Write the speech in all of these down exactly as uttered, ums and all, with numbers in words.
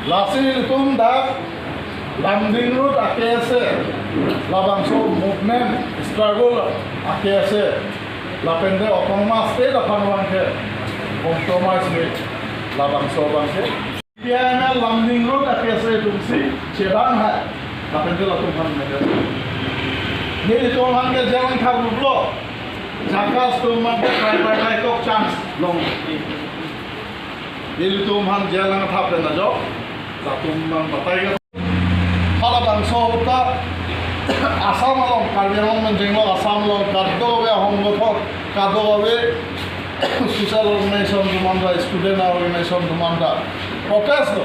Lasi nelitum dak Lumding Road ake ase, labangso movement struggle ake ase, lapen te autonomous state aphan abangke compromise me labangso abangke. P I M L Lumding Road ake ase atumsi chedang hai. Lapen te latum aphan mene. Nelitum aphan ke jalan thak ruplo. Jakas atum aphan ke try try try kok chance long. Nelitum aphan jalan thap pen ajok. Latum aphan batai ke. Halabangso ahut ta Assam along, Karbi Anglong menjeng lo, Assam along kadokave ahong gothok, kadokave social organization atum aphan ta, student organization atum aphan ta protest lo.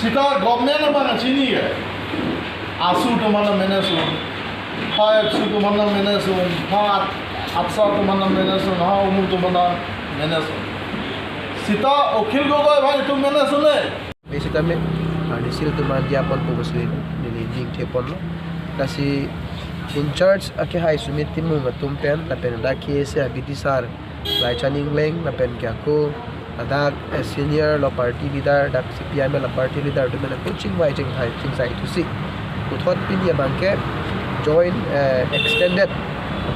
Seta government abang chini ke. ASU atum aphan ta mene sun, ha APSU atum aphan ta mene sun, ha ASHA atum aphan ta mene sun, ha umuk atum aphan ta mene sun. Seta Akhil Gogoi bhai atum mene sun le. Besi tame, ah, nelitum aphan diya ponpo pusi neli ning the ponlo. Lasi in charge ake hai Sumit Timung atum pen, lapen dak K S A abidi sar Laichan Engleng, lapen ke ako, ladak, eh, senior lo party leader, dak C P I M L party leader atum pen ako chingvai chinghai chingsai thusi. Puthot pini abangke joint, eh, extended.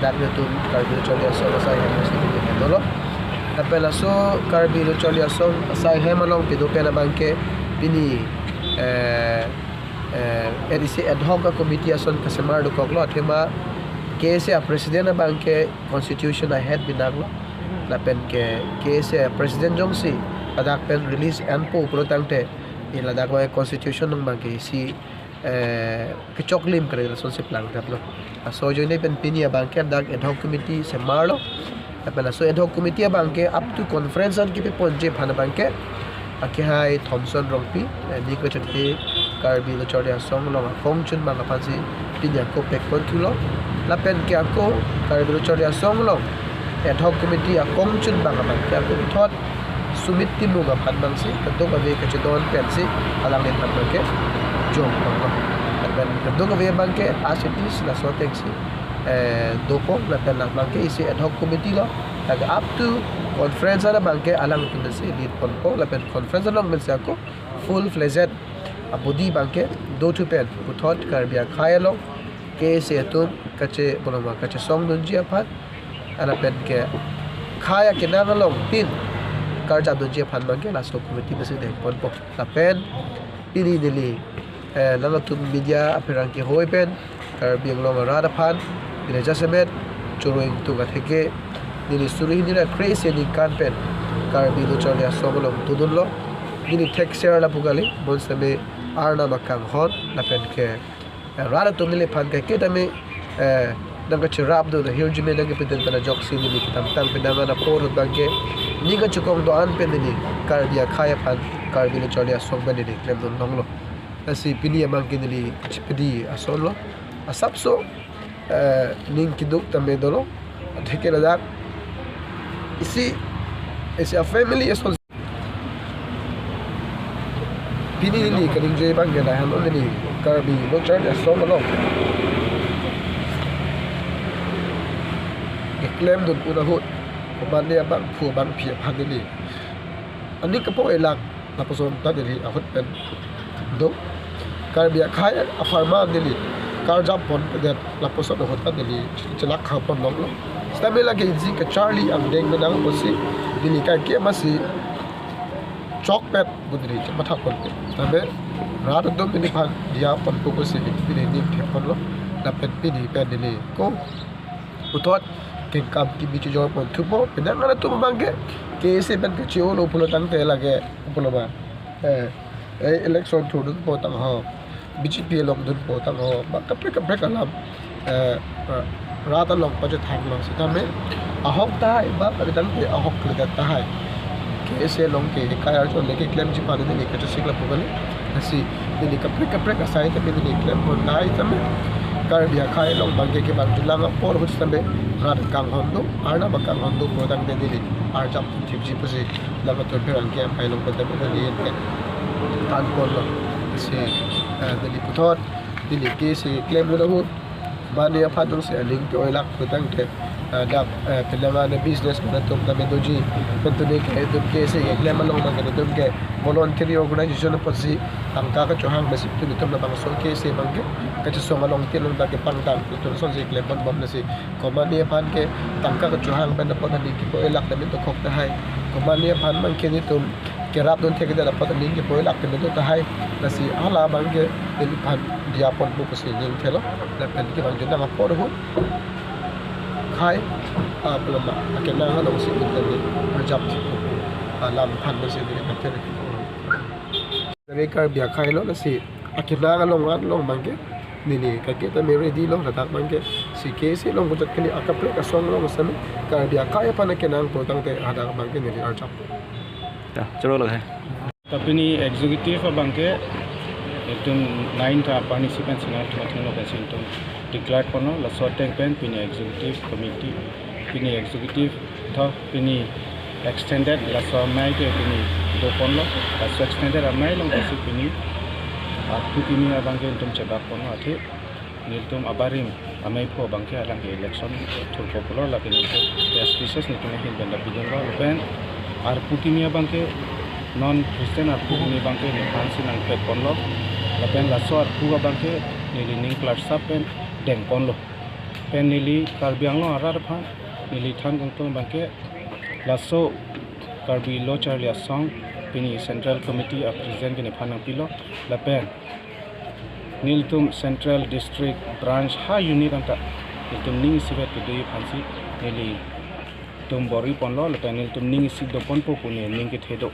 Dak nelitum Karbi Lo Charli Asong asai hem pusi neli dolo. Lapen laso Karbi Lo Charli Asong asai hem along kedo pen abangke pini, eh, eh, isi ad hoc committee ason kesemar dokoklo, athema K S A president abangke constitution ahead binaklo. Lapen ke K S A president jongsi ladak pen release enpo pulo tangte, e ladak abang constitution nang abangke isi, eh, kechoklim kare lasonsi plangdetlo. Laso ajoine pen pini abangke dak ad hoc committee semarlo. Lapen laso ad hoc committee abangke up to conference an kepi ponji aphan abangke ake hai Thomson Rongpi, eh, ning kachethe Karbi Lo Charli Asong along akongchunbang aphansi pini ako pek pon thulo. Lapen ke ako Karbi Lo Charli Asong along ad hoc committee akongchunbang abangke ako puthot Sumit Timung aphan abangsi, kadokave kachedon pensi, alangliphan abangke jong abanglo. Lapen kadokave abangke as it is laso atengsi, eh, dopo, lapen labangke isi ad hoc committee lo. Lapen up to conference an abangke alangtum pensi lead ponpo, lapen conference along pensi ako full fledged abidi abangke dothu pen puthot Karbi akhei along K S A atum kache, bonoma kachesong dunji aphan, lapen ke khei akenang along tin karjap dunji aphan abangke laso committee pensi deng ponpo. Lapen pini neli, eh, nangtum media apherangke hoi pen Karbi Anglong arat aphan neli jasemet choro ingtung atheke neli suri hini ra kre-isi aningkan pen Karbi Lo Charli Asong along dodunlo. Neli thekser lapu kali, bonsitame Arnam akanghon lapen ke rat atum neliphan ke ketame, eh, nangkacherapdun ahirjume nangkepidun pen ajoksi neli kedamtang penang an apor ahut abangke ning kachekong do-an pen neli Karbi akhei aphan, Karbi Lo Charli Asong pen neli klemdun longlo. Lasi pini abangke neli kachepidi asonlo. Asapso, eh, ning keduk tame dolo. Atheke ladak isi, isi a family ason. Pini neli kaningje abangke lahenlo, neli Karbi Lo Charli Asong along keklemdun un ahut, komatne abangphu abangphi aphan neli aning kapo-e lang lapuson ta neli ahut pen do. Karbi akhei apharman neli karjap ponpedet lapuson ahut ta neli chelak khang pon longlo. Sitame lake isi kacharli angdeng menang pusi neli kaike masi chokpet pu neli chematha ponpe. Sitame rat atum neliphan diya ponpo pusi neli ning the ponlo. Lapen pini pen neli ko puthot kengkam kimi chejor pon thupo, penang an atum abangke K S A pen kache-olo pulo tangte lake pulo ma, eh, eh, election thurdunpo tangho, B J P along dunpo tangho, ba kaprek kaprek alam, eh, ra-, rat along pachethanglo. Sitame ahok tahai ba kali tangte ahok kali tahai. K S A along ke kaya arjon leke klemji aphan neli kachesik lapu kali. Lasi neli kaprek kaprek asai tame neli klem pon tahai tame Karbi akhei along abangke kevangji lang apor ahut tame rat akanghon do, Arnam akanghon do pulo tangte neli arjap thipji pusi nangtum apherangke apai along pen tame neli ente than ponlo. Lasi, eh, neli puthot neli K S A klemdun ahut mane aphan jongsi aning ke-oi lak pulo tangte Ah, dak, eh, penang ane business pen atum tame doji, pen tuni ke itum K S A keklem along abang ke itum ke voluntary organization apotsi tangka kachohang pensi itum itum labangso K S A abang ke kachesong along tin along ta kepangtang itum asonsi klem ponbom lasi. Komatne aphan ke tangka kachohang pen apot aning kepho-e lak tame dokhok tahai. Komatne aphan abang ke itum kerap dun thekthedet apot aning kepho-e lak tame do tahai. Lasi hala abang ke neliphan diya ponpo pusi ning thelo. Lapen kevangji nang apor ahut akhai, ah, pelama akenang alongsi itum tame arjap thekpo pu alam aphan pusi neli nang thelo. Tame Karbi akhai lo lasi akenang along anlo abang ke neli kake tame ready lo, ladak abang ke si K S A along kojat kali akaprek asong along sami Karbi akhai aphan akenang pu tangte hadak abang ke neli arjap. Ya, choro lo hai. Ta pini executive abang ke itum nine ta parnisi pensi nang thuma thingno pensi itum declare ponlo, laso ateng pen pini executive committee, pini executive tho pini extended laso amei ke pini do ponlo, laso extended amei along pensi pini arpu kimi abang ke itum chebak ponlo athe nelitum abarim ameiphu abang ke alang ke election thurpo pulo, lake nelitum best wishes nelitum ahin pen ta pidunlo, lapen arpu kimi abang ke non Christian arpu kimi abang ke nephansi nangpet ponlo, lapen laso arpu abang ke neli ning klarsap pen deng ponlo, pen neli Karbi Anglong arat aphan neli than kangtung abang ke laso Karbi Lo Charli Asong pini Central Committee a president ke nephan nangpilo, lapen nelitum Central District Branch ha unit anta nelitum ning isivet kedo aphansi nelitum bor-i ponlo, lapen nelitum ning isi do ponpo pu ne ning kethe do.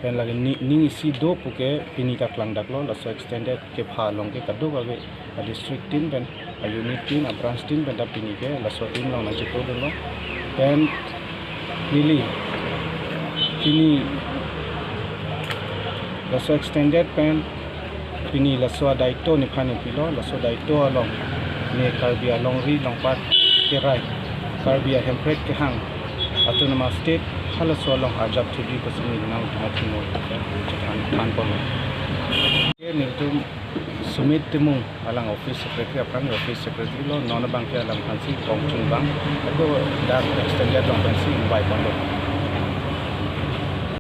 Pen lake ni-, ning isi do puke pini ta klangdaklo, laso extended kepha along ke kadokave a district tin pen a unit tin a branch tin pen ta pini ke laso tin along nangchepodunlo. Pen neli pini laso extended pen pini laso adaito nephan nepilo, laso daito along ne Karbi alongri longpat kerai, Karbi ahemprek kehang Autonomous State halaso along arjap thuji pusi neli nangtum athengno chethan than ponlo. Ke nelitum Sumit Timung alang office secretary aphrang, office secretary lo, non abang ke alangphansi kongchung abang, ako dak extended along pensi invite ponlo.